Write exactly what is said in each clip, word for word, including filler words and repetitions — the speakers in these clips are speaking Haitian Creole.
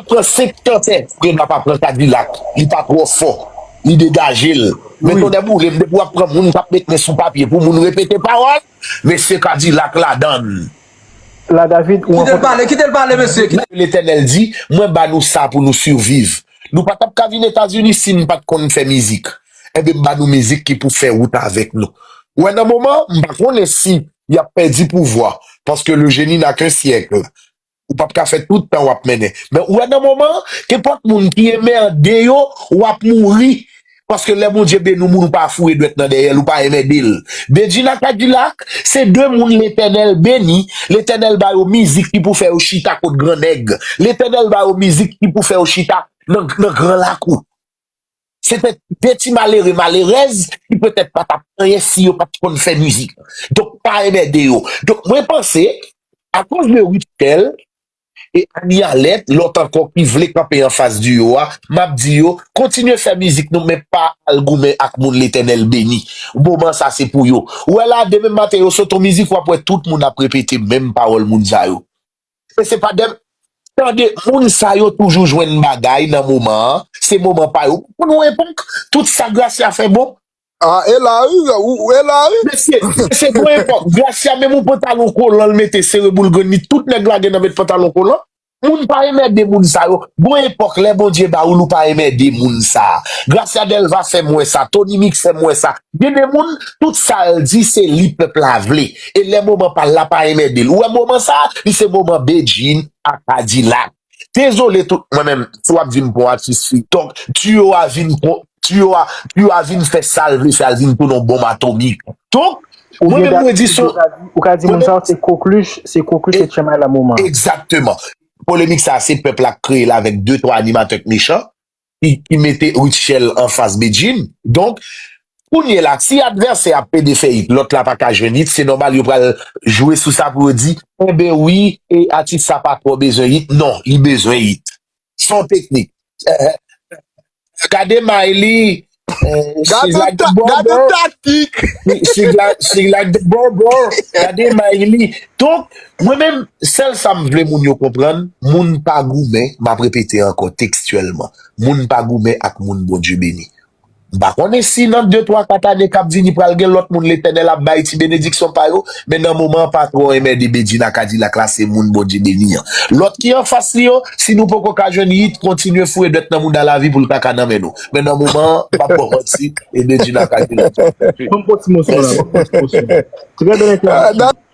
pran senk tantè, Prena pa pran Kadilak. Li pa twò fò. Li degaje l. Men tonnè boule m, depi w ap pran moun k ap met men sou papye pou moun repete pawòl, mesye Kadilak ladann. La David, ou Kite l pale, kite l pale, mesye. Kite... Letènèl di, mwen ba nou sa pou nou siviv. Nou pa t ap ka vin Etazini si n pa t konn fè mizik. Enben, m ba nou mizik ki pou fè wout avèk nou. Ou wè nan moman, m pa konnen si y ap pèdi pouvwa, paske le génie n'a qu'un siècle. Ou p ap ka fè tout tan w ap mennen. Men ou wè nan moman, kenpòt moun ki enmède yo, w ap mouri. Paske lè Bondye beni w, moun ou pa foure dwèt nan dèyè l, ou pa enmède l. Bedjine ak Kadilak, se de moun Letènèl beni, Letènèl ba yo mizik ki pou fè yo chita kot gran nèg. Letènèl ba yo mizik ki pou fè yo chita nan, nan gran lakou. Se te de ti malere, malerèz ki petèt pa t ap anyen si yo pa t konn fè mizik. Donk, pa enmède yo. Donk, mwen panse, akoz de Rutshelle e Annie Alerte, lòt ankò ki vle kanpe anfas duo a, m ap di yo, kontinye fè mizik nou, men pa al goumen ak moun Letènèl beni. Moman sa se pou yo. Ou wè la, demen maten yo sot yon mizik, w ap wè tout moun ap repete menm pawòl moun sa yo. Men se pa de... Tande, moun sa yo toujou jwenn bagay nan moman an. Se moman pa yo. Pou nou epòk, tout sa Gracia fè bon. Ah, e la wi, ou e la wi. Mesye, mesye, gon epòk, Gracia menm yon pantalon kolan l mete sere boul grenn li, tout nèg lage nan met pantalon kolan. Moun pa enmède moun sa yo. Gon epòk, lè Bondye ba ou l, ou pa enmède moun sa. Gracia Delva fè m wè sa, Tony Mix fè m wè sa. Gen de moun, tout sa l di, se li pèp la vle. E lè moman pa l la, pa enmède l. Ou wè moman sa, li se moman Bedjine ak Kadilak. Dezole tout, mwen menm, si w ap di m pou yon atis fi, donk, duo a vin, duo a, duo a vin fè sa l vle fè, l vin tounen yon bonm atomik. Donk, mwen menm, mwen di se... Ou ka di moun sa yo se koklij, se koklij e tchenmay la moman. Egzakteman. Polemik sa, se pèp la k kreye l avèk de, twa animatè k mechan. ki, ki mete Rutshelle anfas Bedjine. Donk, kounye la, si advèsè a pede fè it, lòt la pa ka jwenn it, se nòmal yo pral jwe sou sa pou yo di, enben wi, e atis sa pa twò bezwen it. Non, li bezwen it. Se yon teknik. Gade Miley, she's like the bomb, bro. She's like, she's like the bomb, bro. Gade Miley. Donk, mwen menm, sèl sa m vle moun yo konprann, moun pa goumen, m ap repete ankò tekstyèlman, moun pa goumen ak moun Bondye beni. M pa konnen si nan de, twa, kat ane k ap vini pral gen lòt moun Letènèl ap bay ti benediksyon pa yo, men nan moman an pa twò enmède Bedjine ak Kadilak la, se moun Bondye beni an. Lòt ki anfas li yo, si nou poko ka jwenn it, kontinye foure dwèt nan mouda lavi pou l kaka nan men nou. Men nan moman an, m p ap ba w manti, e Bedjine ak Kadilak. Ban m pran ti moso la, ban m pran ti moso. Trè bèl entèvansyon.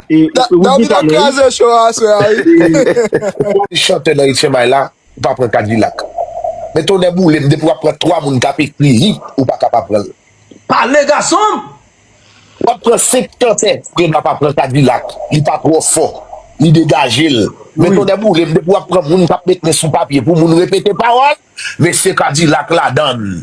David ap kraze cho a aswè a wi. Chantè nan Etchenmay la, ou pa pran Kadilak. Men tonnè boule m, depi w ap pran twa moun k ap ekri hit, ou pa ka pa pran l. Pale gason m! W ap pran senk chantè, Prena pa pran Kadilak, li pa twò fò, li degaje l. Men tonnè boule m, depi w ap pran moun k ap met men sou papye pou moun repete pawòl, mesye Kadilak ladann.